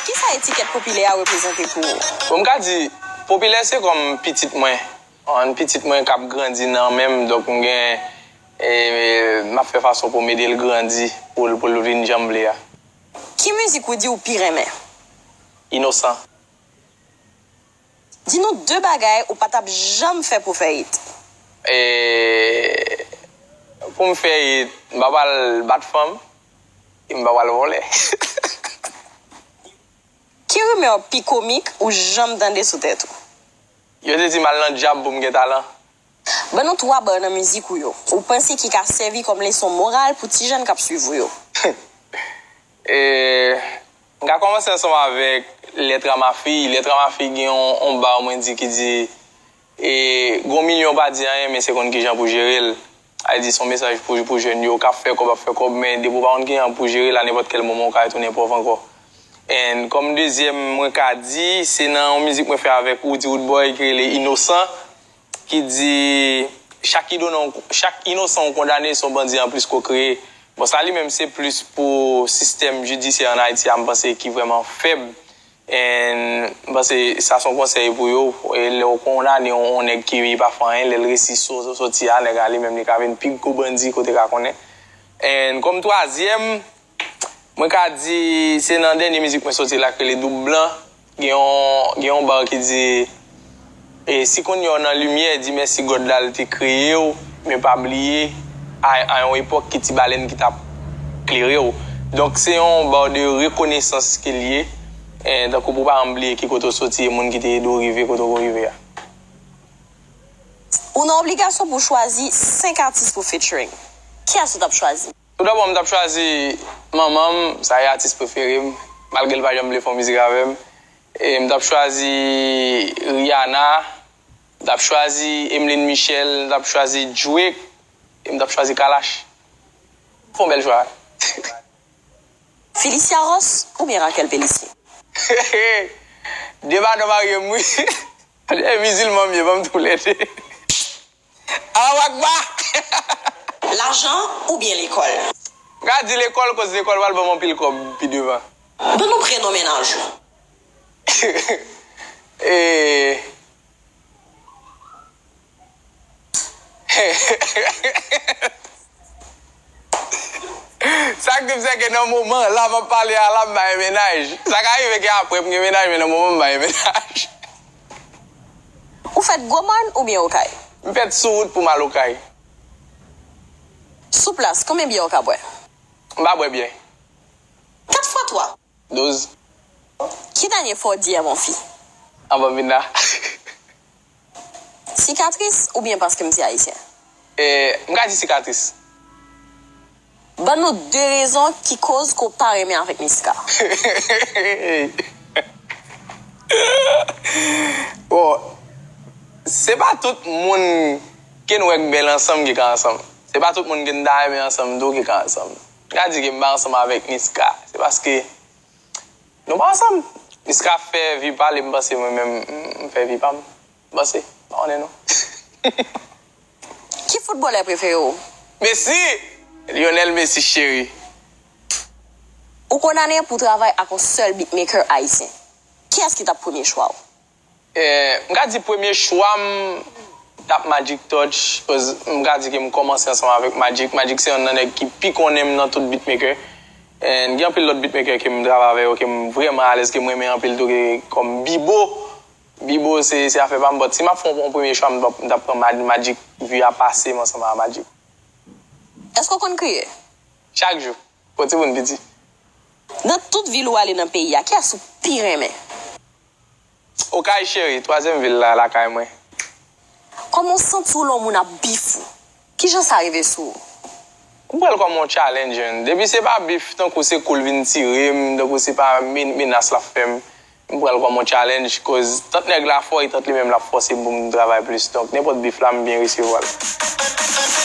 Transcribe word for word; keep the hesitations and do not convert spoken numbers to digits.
Kisa etikèt popilè a reprezante pou ou? Bon, m ka di, popilè se kòm pitit mwen. Yon pitit mwen k ap grandi nan men m, donk m gen, e, m ap fè fason pou m ede l grandi, pou l, pou l vin jan m vle a. Ki mizik ou di ou pi renmen? Inosan. Di nou de bagay ou pa t ap janm fè pou fè it. E, pou m fè it, m pa pral bat fanm, e m pa pral vòlè. Ki rimè pi komik ou janm tande sou tèt ou? Yo te di m al nan dyab pou m gen talan. Ban nou twa ba nan mizik ou yo, ou panse ki ka sèvi kòm leson moral pou ti jèn k ap swiv ou yo. E, m ka kòmanse ansanm avèk Lettre à ma fille. Lettre à ma fille gen yon, yon ba mwen di ki di, e, gon milyon pa di anyen, men se konn kijan pou jere l. Sa vle di, se yon mesaj pou, pou jèn yo k ap fè kòb, ap fè kòb, men depi w pa konn kijan pou jere l, a nenpòt kèl moman, ou ka retounen pòv ankò. And kòm dezyèm, mwen ka di, se nan yon mizik mwen fè avèk Roody Roodboy ki rele Inosan, ki di, chak idonan, chak inosan ou kondane, se yon bandi anplis ke w kreye. Bon, sa li menm, se plis pou sistèm jidisyè ann Ayiti a, m panse, ki vrèman fèb. And m panse sa se yon konsèy pou yo. E lè w kondane yon, yon nèg ki pa fè anyen, lè l resi so-, so-, soti a, nèg la li menm li ka vin pi gwo bandi ke w te ka konnen. And kòm twazyèm, mwen ka di se nan dènye mizik mwen soti la ki rele Doub Blan. Gen yon, gen yon ba ki di, e, si kounye a w nan limyè, di mèsi God la l te kreye w, men pa bliye a, a yon epòk ki ti balèn ki t ap klere w. Donk, se yon ba de rekonesans ke l ye. E, tankou pou w pa janm bliye ki kote w soti e moun ki te ede w rive kote w rive a. Ou nan obligasyon pou w chwazi senk atis pou featuring. Kiyès ou t ap chwazi? Toudabò, m t ap chwazi manman m, sa e atis prefere m, malgre l pa janm vle fè yon mizik avè m. E m t ap chwazi Rihanna, m t ap chwazi Emeline Michel, m t ap chwazi Drake, e m t ap chwazi Kalash. Fè yon bèl chwa. Felicia Ross oubyen Raquel Pélissier? De madanm marye m, wi. E mizilman m ye, ban m toulède. Allahu Akbar! Lajan oubyen lekòl? M ka di lekòl, koz lekòl pral ban m anpil kòb pi devan. Ban nou prenon mennaj ou. E, sa k trip, se ke nan moman la m ap pale a la, m pa gen mennaj. Sa ka rive ke apre m gen mennaj, men nan moman m pa gen mennaj. Ou fèt Gwomòn oubyen Okay? M fèt sou wout pou m al Okay. Sou plas, konbyen byè ou ka bwè? M pa bwè byè. Kat fwa twa. Douz. Ki dènye fwa w di M on fi? Anvan m vin la. Sikatris oubyen paske m se ayisyen? E, m ka di sikatris. Ban nou de rezon ki koz ke w pa renmen avèk Niska. Bon, se pa tout moun ke n wè k bèl ansanm ki ka ansanm. Se pa tout moun ke n ta renmen ansanm tou ki ka ansanm. M ka di ke m pa ansanm avèk Niska, se paske nou pa ansanm. Niska fè vi pa li, m panse mwen menm, m, m fè vi pa m. M panse, m pa konnen non. Ki foutbolè prefere w? Messi! Lionel Messi cheri. Ou kondane pou w travay ak yon sèl beatmaker ayisyen. Kiyès ki t ap premye chwa w? Eh, m ka di premye chwa m t ap Magic Touch, koz m ka di ke m kòmanse ansanm avèk Magic. Magic se yonn nan nèg ki pi konnen m nan tout beatmaker. And gen anpil lòt beatmaker ke m travay avè yo, ke m vrèman alèz, ke m renmen anpil tou, ke kòm Bibo. Bibo se, se afè pa m, but si m ap fè yon, yon premye chwa, m t ap, m t ap pran Mad-, Magic, vi a pase m ansanm a Magic. Èske w konn kriye? Chak jou. Pou timoun piti. Nan tout vil ou ale nan peyi a, kiyès ou pi renmen? Okay cheri, twazyèm vil la, lakay mwen. Kòman w santi w lè yon moun ap beef ou? Kijan sa rive sou ou? M pran l kòm yon challenge, man. Depi se pa beef, tankou se kou l vin tire m, tankou se pa men-, menas l ap fè m, m pran l kòm yon challenge, koz tant nèg la fò e tant li menm l ap fòse m pou m travay plis. Donk, nenpòt beef la, m byen resevwa l.